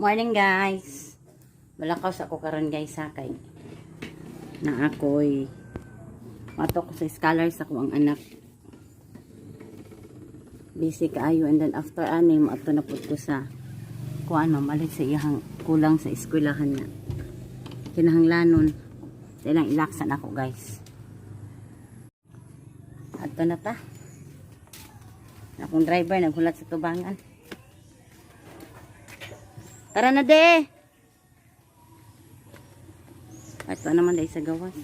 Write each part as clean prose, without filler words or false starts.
Morning, guys. Malakaw sa ako karon, guys, ha, kay na ako'y mato ko sa scholars ako ang anak. Busy kaayo, and then after ani maato na pud ko sa kuan, mamalit sa iyang kulang sa eskwelahan na kinahanglanon. Dahil lang ilaksan ako, guys. Adto na ta. Akong driver naghulat sa tubangan. Tara na, de. At pa naman dahil sa gawas.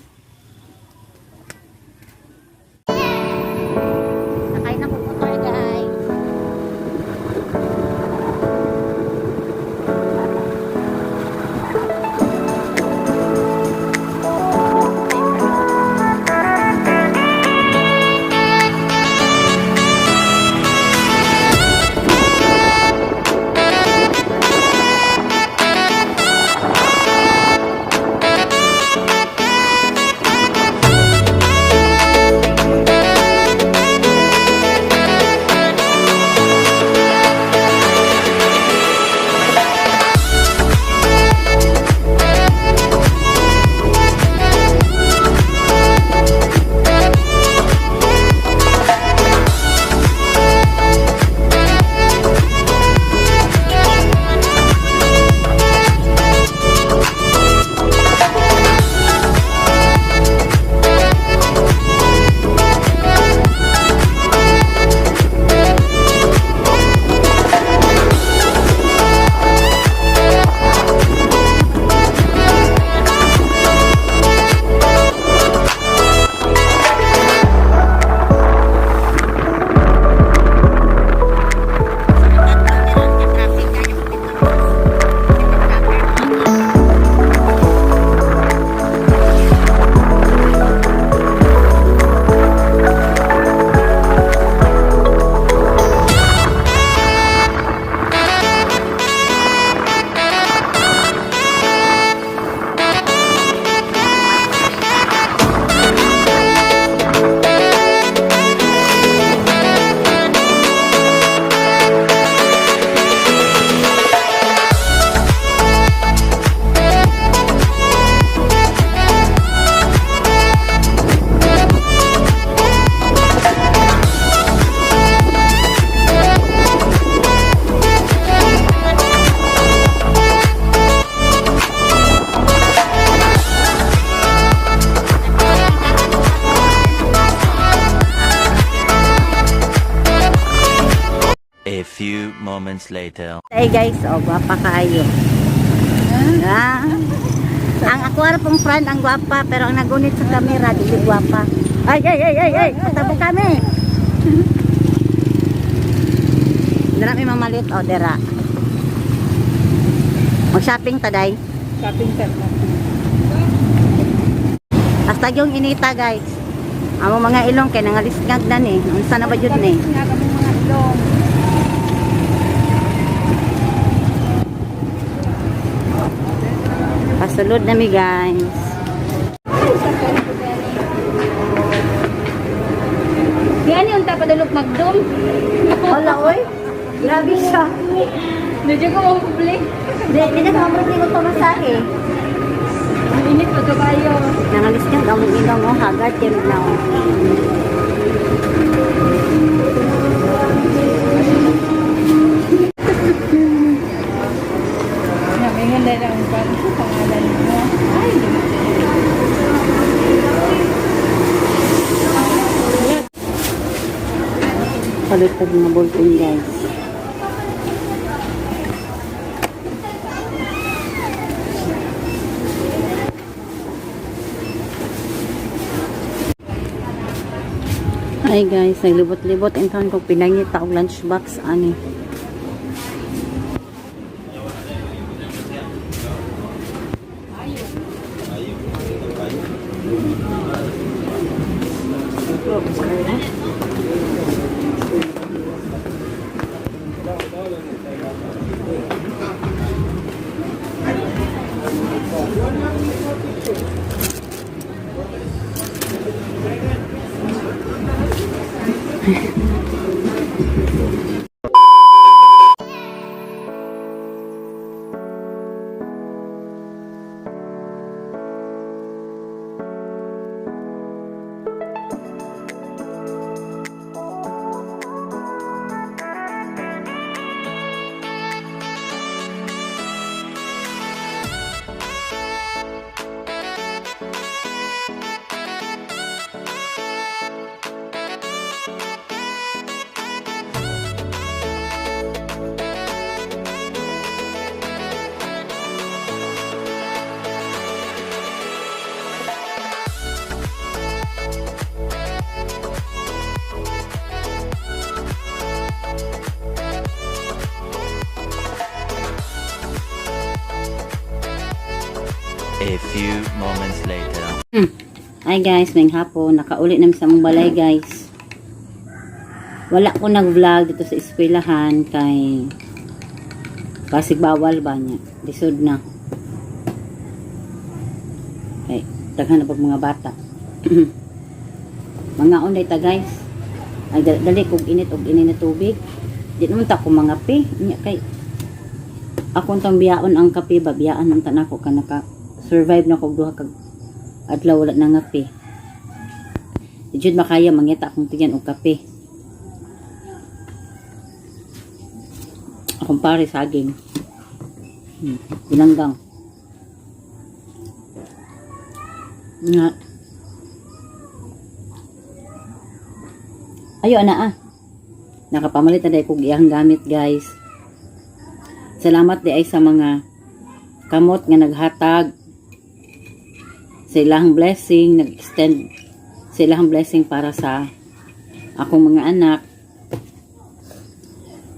Sakay na ko motor, guys. A few moments later. Hey guys, oh, gwapa kaayo. Ah. Ang ako ara pong friend ang gwapa, pero ang nagunit sa camera dili gwapa. Ay ay ay ay ay, patabo kami. Dara mi mamalit, oh, dira. Mag-shopping ta, day. Shopping center. Hasta yung inita, guys. Amo mga ilong kay nangalisngag na ni. Unsa na ba jud ni? Nga kami mga ilong. Pasulod na mi, guys. Yan yung tapadulog magdum. Wala oy. Grabe siya. Medyo ko mong public. Di, di na kamro ni mo pamasahe. Ang init pa to kayo. Nangalisngag ang ilong, oh, haggard yun na, oh. Namingan na lang ang pangalan mo. Ay, hindi mo. Palit pag mga ballpen, guys. Hi guys, naglibot-libot in town ko, pinangita og lunchbox ani. A few moments later. Hi guys, maayong hapon. Nakauli namin sa among balay, guys. Wala ko nag-vlog dito sa eskwelahan kay basig bawal ba niya. Lisod na. Kay daghan na pag mga bata. Mga unday ta, guys. Ay dali kog init og init na tubig. Di naman ta ko mga pe. Nya kay ako tong biyaon ang kape ba, biyaan ang tanak ko ka naka survive na kog duha kag adlaw wala na ngape. Di jud makaya mangita akong tigyan og kape. Akong pare saging. Binanggang. Nga. Ayo ana ah. Nakapamalit na dahil kog iyang gamit, guys. Salamat di ay sa mga kamot nga naghatag sa ilang blessing, nag-extend sa ilang blessing para sa akong mga anak,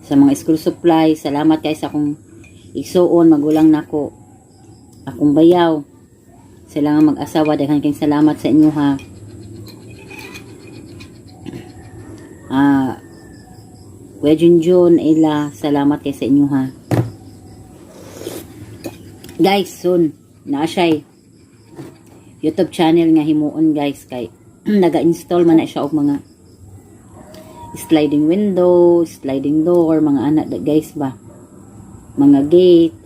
sa mga school supply. Salamat kay sa akong igsuon, magulang nako, akong bayaw. Sila nga mag-asawa, daghan kayong salamat sa inyo ha. Kuya Junjun, Ella, salamat kay sa inyo ha. Guys, soon, naa siya'y YouTube channel nga himuon, guys, kay naga-install man na siya og mga sliding window, sliding door, mga anak da, guys ba. Mga gate.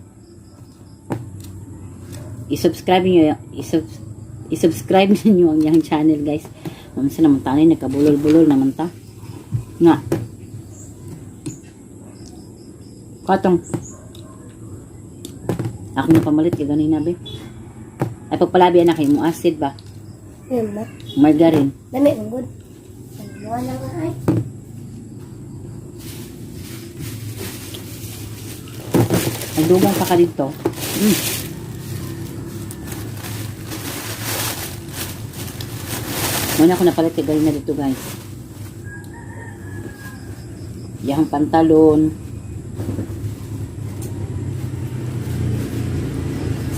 I-subscribe niyo i-subscribe niyo ang iyang channel, guys. Naman sa naman tanay nagkabulol-bulol naman ta. Nga. Katong ako na pamalit kay ganina be. Ay pagpalabi na kay mo acid ba? Yun ba? Margarine. Dami, ang good. Ano na nga ay. Nagdugang pa ka dito. Muna ako napalit kay ganina dito, guys. Yang pantalon.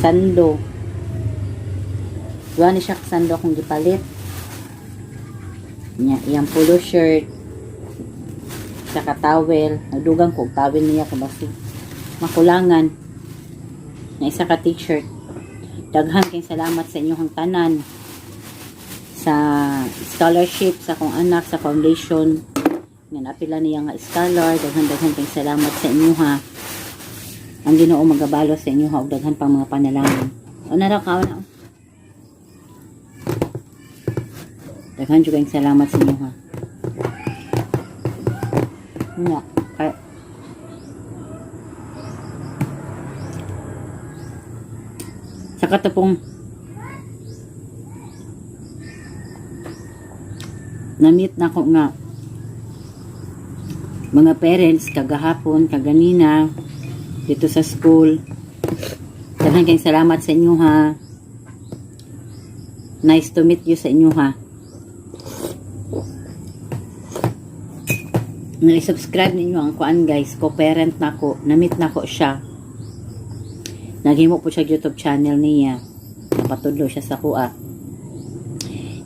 Sando. Duha ni siya ka sando akong gipalit. Nya, iyang polo shirt. Saka towel. Nagdugang ko og towel niya kung basig makulangan na isa ka t-shirt. Daghan kay salamat sa inyong tanan sa scholarship sa akong anak sa foundation nga napila niya nga scholar. Daghan daghan kay salamat sa inyo ha. Ang Ginoo magabalo sa inyo ha og daghan pang mga panalangin. Una raw ka na. Daghan jud kayong salamat sa inyo ha. Nga kay sa katapong na-meet na ko nga mga parents kagahapon, kaganina dito sa school. Daghan kayong salamat sa inyo ha. Nice to meet you sa inyo ha. Na-subscribe ninyo ang kuan, guys, ko-parent na ko, na-meet na ko siya. Naghimo po siya YouTube channel niya. Napatudlo siya sa kuha.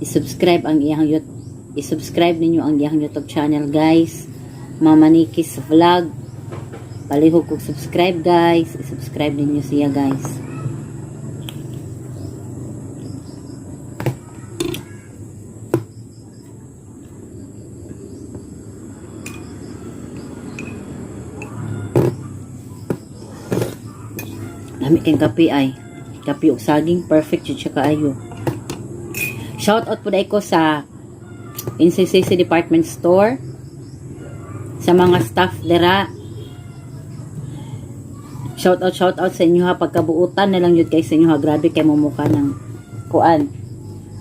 I-subscribe ninyo ang iyang YouTube channel, guys. Mama Nikki's Vlog. Palihog kog subscribe, guys. I-subscribe ninyo siya, guys. Lami kay kape ay. Kape ug saging, perfect jud siya kaayo. Shout out pud ko sa NCCC Department Store, sa mga staff dira. Shout out, shout out sa inyo ha. Pagkabuutan na lang yun kay sa inyo ha. Grabe kay mo mukha ng kuan.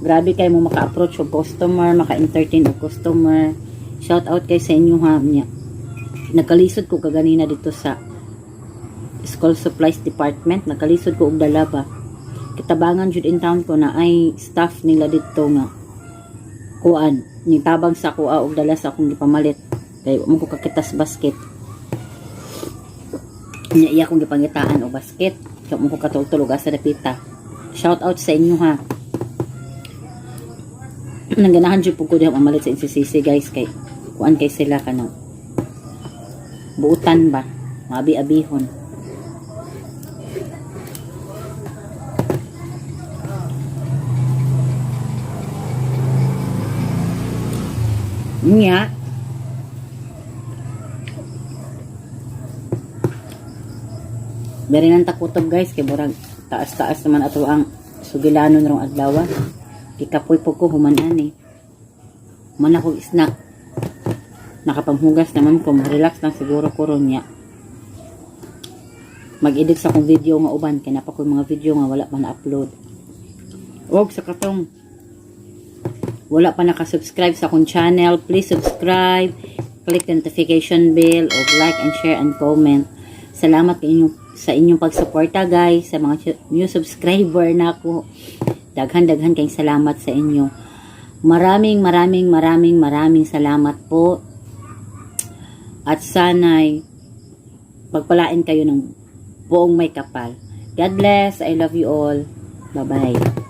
Grabe kay mo maka-approach og customer, maka-entertain og customer. Shout out kay sa inyo ha. Nya. Nagkalisod ko kaganina dito sa School Supplies Department. Nagkalisod ko og dala ba. Kitabangan jud in town ko na ay staff nila dito nga kuan ni tabang sa kuha og dala sa akong gipamalit kay mo ko kakitas basket nya iya akong gipangitaan og basket kay mo ko katultol og asa dapita. Shout out sa inyo ha. Nangganahan jud pud ko diha mamalit sa NCCC, guys, kay kuan kay sila kanang buutan ba, maabi-abihon. Nya. Beri nang takutob, guys, kay burag taas-taas naman ato ang sugilanon rong adlaw. Gikapoy po ko human ani. Man ako snack. Nakapanghugas naman ko, relax lang siguro ko ron niya. Mag-edit sa akong video nga uban kay napa ko mga video nga wala pa na-upload. Og sa katong wala pa naka-subscribe sa akong channel, please subscribe, click the notification bell, og like and share and comment. Salamat sa inyong pagsuporta, guys, sa mga new subscriber na ako. Daghan-daghan kayong salamat sa inyo. Maraming maraming maraming maraming salamat po. At sana'y pagpalain kayo ng Poong Maykapal. God bless. I love you all. Bye-bye.